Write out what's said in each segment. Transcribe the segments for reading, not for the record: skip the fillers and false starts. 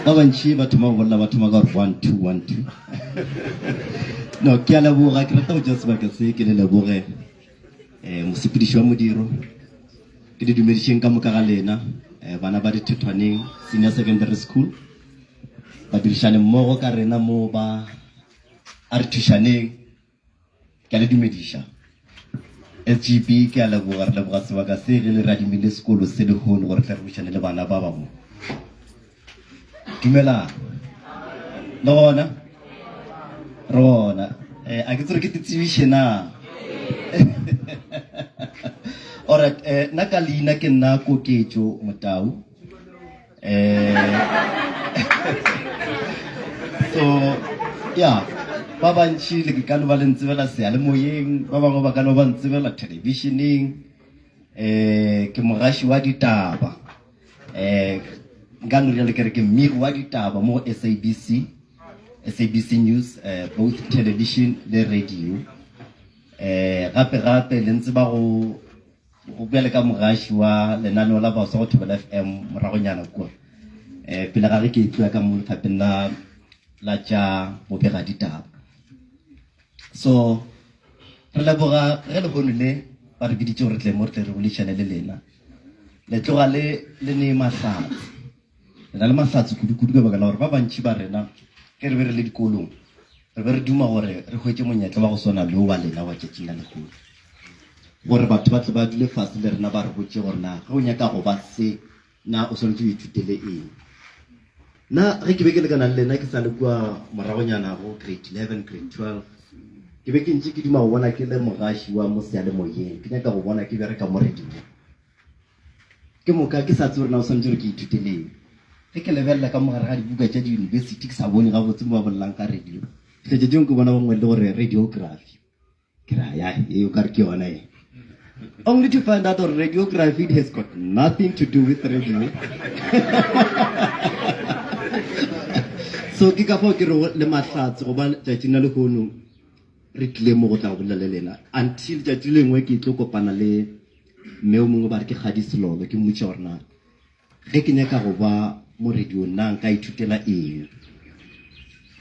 Ba bantši ba thoma go bolela ba thoma ka gore 1 2 1 2. No, ke a leboga, ke rata go tšea sebaka se ke le leboge eh mosepediši wa modiro. Ke le dumedišeng ka moka ga lena eh bana ba Dithethwaneng Senior Secondary School. Badirišane mmogo ka rena mo ba a re thušaneng. Ke a le dumediša. SGB, ke a leboga, re leboga sebaka se ge le re adimile sekolo se lehono gore tle re bušane le bana ba ba mo. Dumelang. Le gona? Re gona. Eh, a ke tsere ke te tsebiše na? Alright, eh, nna ka leina ke nna Koketšo Motau. Eh, so ya ba bantši le ke ka no ba le ntsebela seyalemoyeng ba bangwe ba ka no ba ntsebela thelebišeneng um ke mogaši wa ditaba um nka no rialo ke re ke mmegi wa ditaba mo go sabc sabc news um both television le radio um gape gape le ntse ba go Go bjale ka mogaši wa lenaneo la baswa go Thobela FM moragonyana kua um pele ga ge ke tloya ka mo lefapheng la la tša bobegaditaba. So re leboga ge lehono le ba re biditše gore tle mo re tle re boledišane le lena. Le tloga le le ne mahlatse. Re na le mahlatse kudu-kudu ka baka la gore ba bantši ba rena ge re be re le dikolong re be re duma gore re hwetše monyetla wa go swana le wa lena wa tšatšing la lehono. Gore batho ba tle ba dule fase le rena ba re botše gore na ge o nyaka go ba se na o swanetše o ithutele eng. Nna ge ke be ke lekana le lena ke sa le kua moragonyana go grade 11, grade 12 ke be ke ntše ke duma go bona ke le mogaši wa mo seyalemoyeng ke nyaka go bona ke bereka mo radiong. Ke moka ke sa tsebe gore na o swanetše gore ke ithutele eng. Ge ke lebelela ka mo gare ga dibuka tša diyunibesithi ke sa bone gabotse mo ba bolelang ka radio. Letšatši lengwe ke bona ba ngwadile gore radiography. Ke ra ya e o ka re ke yona e. Only to find out that radiography has got nothing to do with radio. so ke ka fao ke re le mahlatse go ba tšatšing la lehono re tlile mo go tla go bolela le lena until tšatši lengwe ke tlo kopana le mme o mongwe ba re ke Kgadi Selolo ke mmotša gore na ge ke nyaka go ba mo radio na nka ithutela eng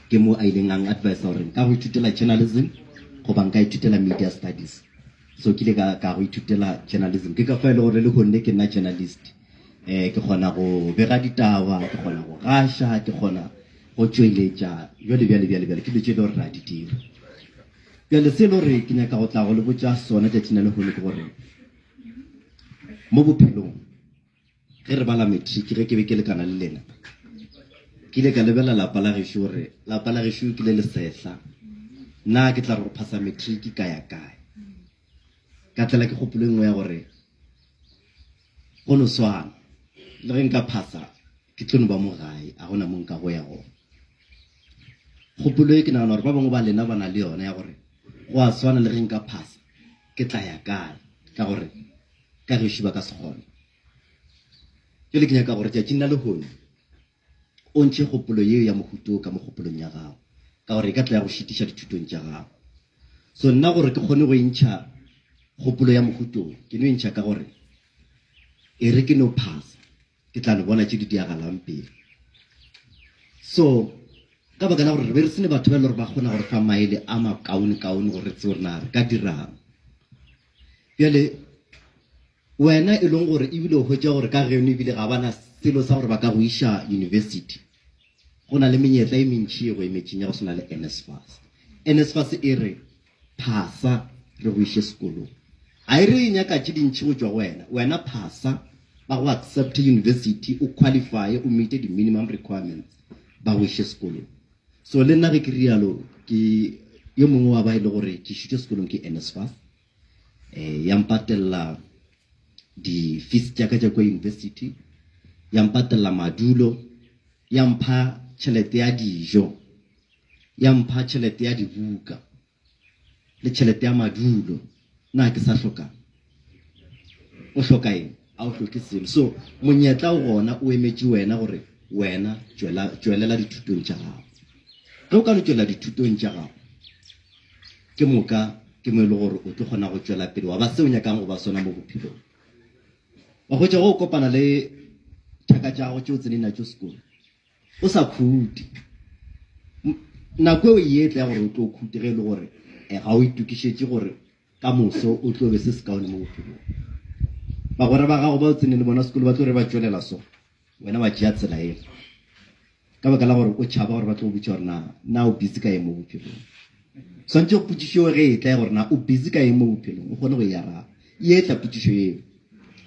ke mo a ileng a advise gore nka go ithutela journalism goba nka ithutela media studies so ke ile ka ka go ithutela journalism ke ka fa e le gore le gonne ke nna journalist eh ke kgona go bega ditaba ke kgona go gaša ke kgona go tšweletša bjale bjale bjale bjale ke dilo tše e le gore ra di dira Bjale se e le gore ke nyaka go tla go le botša sona tšatšing la lehono ke gore mo bophelong ge re bala matric ge ke be ke lekana le lena ke ile ka lebelela lapa la gešo gore lapa la gešo ke le lesehla nna ke tla re go phasa matric ka ya kae ka tlela ke kgopolo e nngwe ya gore go no swana le ge nka phasa ke tlo no ba mo gae a gona mo nka go ya gona Kgopolo ye ke nagana gore ba bangwe ba lena ba na le yona ya gore go a swana le ge nka phasa ke tla ya kae ka gore ka gešo ba ka se kgone. Jale ke nyaka gore tšatšing la lehono o ntšhe kgopolo yeo ya mohuto ka mo kgopolong ya gago ka gore e ka tla ya go šitiša dithutong tša gago. So nna gore ke kgone go e ntšha kgopolo ya mohuto ke no e ntšha ka gore e re ke no phasa ke tla no bona tše di diagalang pele so ka baka la gore re be re sene batho ba e le gore ba kgona gore fa maele a makaone-kaone gore re tsebe gore na re ka dirang bjale wena e leng gore ebile o hwetša gore ka geno ebile ga bana selo sa gore ba ka go iša university go na le menyetla e mentšhi e go emetšeng ya go swana le NSFAS NSFAS e re Phasa re go iše sekolong. A e re e nyaka tše dintši go tšwa go wena. Wena phasa, ba go accepte university, o qualifye, o meete di-minimum requirements, ba go iše sekolong. So le nna ge ke rialo, ke yo mongwe wa ba e le gore ke išitšwe sekolong ke NSFAS, eh, ya mpatella di-fees tša ka tša kua university, ya mpatella madulo, ya mpha tšhelete ya dijo. Ya mpha tšhelete ya dibuka le tšhelete ya madulo. Na ke sa hlokang? O hloka eng? A o hloke selo. So monyetla o gona o emetše wena gore wena tšwela tšwelela dithutong tša gago. Ge o ka no tšwelela dithutong tša gago, ke moka ke mo e le gore o tlo kgona go tšwela pele wa ba se o nyakang go ba sona mo bophelong. Wa hwetša ge o kopana le thaka tša gago tše o tseneng natšo sekolo. O sa khute. Nako eo e etla ya gore o tlo khute ge e le gore eh, ga o itokišetše gore ka moso o tlo be se sekaone mo bophelong. Bagwera ba gago ba o tsene le bona sekolo ba tlo re ba tšwelela so, wena wa tšea tsela ela. Ka baka la gore o tšhaba gore ba tlo go botša gore na na o busy ka eng mo bophelong. Swantše potšišo eo ge e tla ya gore na o busy ka eng mo bophelong o kgone go e araba. E etla potšišo eo.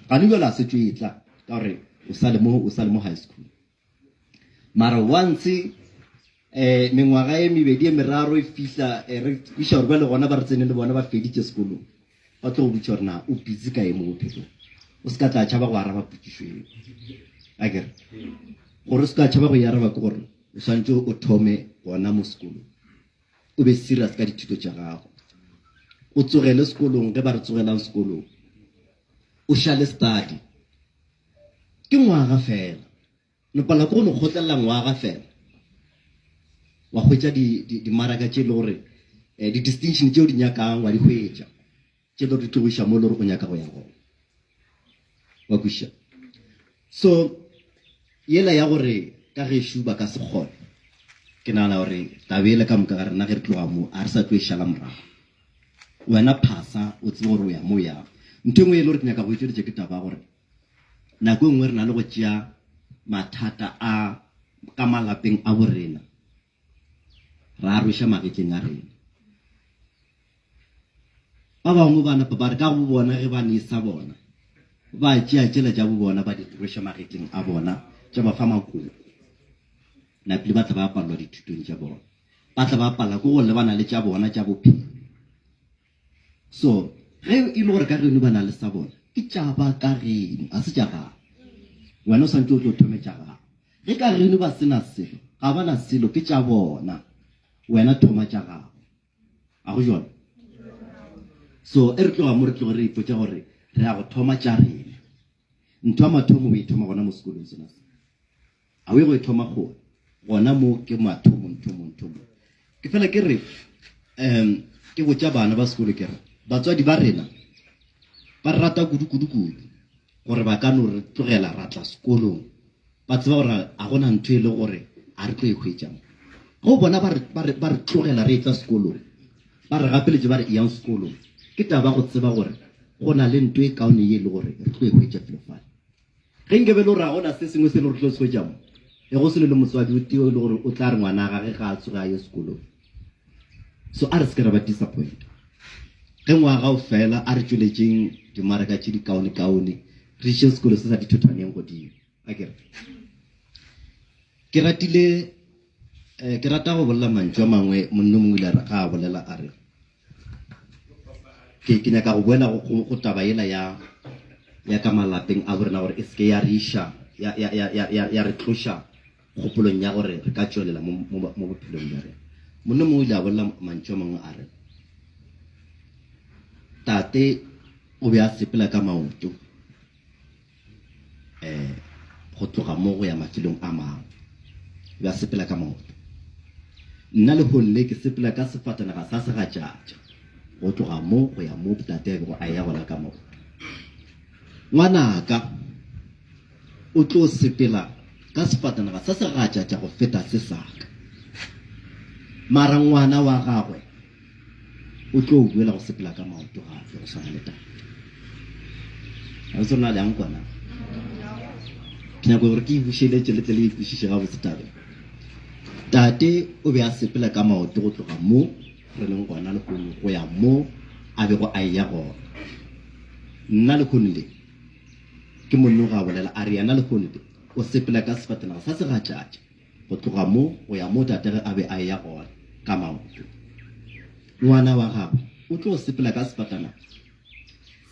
Gane bjale a setšo e tla ka gore o sa le mo o sa le mo high school. Mara once eh mengwaga e mebedi e meraro e fihla eh, re kwiša gore bjale gona ba re tsene le bona ba feditše sekolong ba tlo go botša gore na o busy ka eng mo bophelong o se ka tla tšhaba go araba potšišo eo a kere gore o se ka tšhaba go e araba ke gore o swanetše o thome gona mo sekolong o be serious ka dithuto tša gago o tsogele sekolong ge ba re tsogelang sekolong o šale study ke ngwaga fela No palelwa ke go no kgotlelela ngwaga fela, wa hwetša dimaraka tše e le gore eh, di-distinction tše o di nyakang wa di hwetša, tše e le gore di tlo go iša mo e le gore o nyaka go ya gona. Wa kwešiša? So yela ya gore ka gešo ba ka se kgone, ke nagana gore taba ele ka moka ga rena ge re tloga mo a re sa tlo e šala morago. Wena phasa o tsebe gore o ya mo o yang. Ntho e nngwe e le gore ke nyaka go e tšweletša ke taba ya gore Nako e nngwe re na le go tšea mathata a ka malapeng a borena ra a rweša magetleng a rena. Ba bangwe ba napa ba re ka go bona ge ba ne sa bona ba tšea tšela tša bo bona ba di rweša magetleng a bona tša ba fa makoko. Napile ba tla ba palelwa dithutong tša bona, ba tla ba palelwa ke go lebana le tša bona tša bophelo. So, ge e le gore ka geno ba na le sa bona, ke tša ba ka geno, ga se tša gago. Wena o santse o tlo thome tša gago. Ge ka geno ba se na selo, ga ba na selo, ke tša bona. Wena thoma tša gago. A go jalo? So, e re tloga mo re tloge re ipotša gore re ya go thoma tša rena. Ntho ya mathomo o e thoma gona mo sekolong sona se. A o ye go e thoma kgole. Gona mo ke mathomong, thomong, thomong. Ke fela ke re, um ke botša bana ba sekolo ke re, batswadi ba rena ba re rata kudu, kudu, kudu gore ba ka no re tlogela ra tla sekolong. Ba tseba gore a gona ntho e le gore a re tlo e hwetša mo. Ge o bona ba re, ba re, ba re tlogela re etla sekolong, ba re gapeletše ba re eyang sekolong, ke taba go tseba gore go na le nto e kaone ye e le gore re tlo e hwetša felo fale. Ge nke be le gore ga gona se sengwe se e le gore tlo se hwetša mo, e go se le le motswadi o tee o e le gore o tla re ngwana gage ga a tsoge a ye sekolong. So a re se ke ra ba disappoint. Ge ngwaga o fela a re tšweletšeng dimaraka tše di kaone-kaone, re išeng sekolo se sa dithothwaneng godimo. A ke re ke ratile eh, ke rata go bolela mantšu a mangwe monna o mongwe ile a re ga a bolela a re Ke, ke nyaka go boela go, go, go taba yela ya, ya ka malapeng a borena gore e seke ya re iša, ya, ya, ya, ya, ya, ya re tloša kgopolong ya gore re ka tšwelela mo, mo, mo bophelong bja rena. Monna mongwe o ile a bolela mantšu a mangwe a re, Tate o be a sepela ka maoto. um go tloga mo go ya mafelong a mangwe ba sepela ka maoto nna lehono le ke sepela ka sefatanaga sa segatšatša go tloga mo go ya mo tate a bego a ya gona ka maoto ngwanaka o tlo sepela ka sefatanaga sa segatšatša go feta se saka mara ngwana wa gagwe o tlo boela go sepela ka maoto gape go swana le tate. Ga se rena le yang kwana. Ke nyako gore ke e bušeletše le tle le e kwešiše gabotse tabe. Tate o be a sepela ka maoto go tloga mo re leng gona lehono go ya mo a bego a eya gona. Nna lehono le ke monno ga a bolela a re yena lehono le o sepela ka sefatanaga sa segatšatša. Go tloga mo go ya mo tatagwe a be a eya gona ka maoto. Ngwana wa gagwe o tlo sepela ka sefatanaga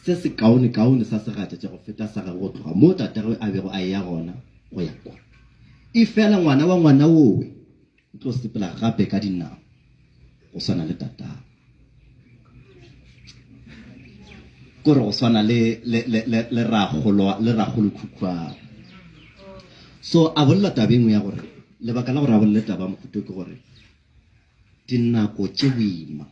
se sekaonekaone sa segatšatša go feta sa gagwe go tloga mo tatagwe a bego a eya gona go ya kwa. Efela ngwana wa ngwana wowe o tlo sepela gape ka dinao go swana le tatagwe. Kore go swana le le le le le ragolo le ragolokhukhuago. So a bolela taba e nngwe ya gore lebaka la gore a bolele taba mohuto ke gore dinako tše boima.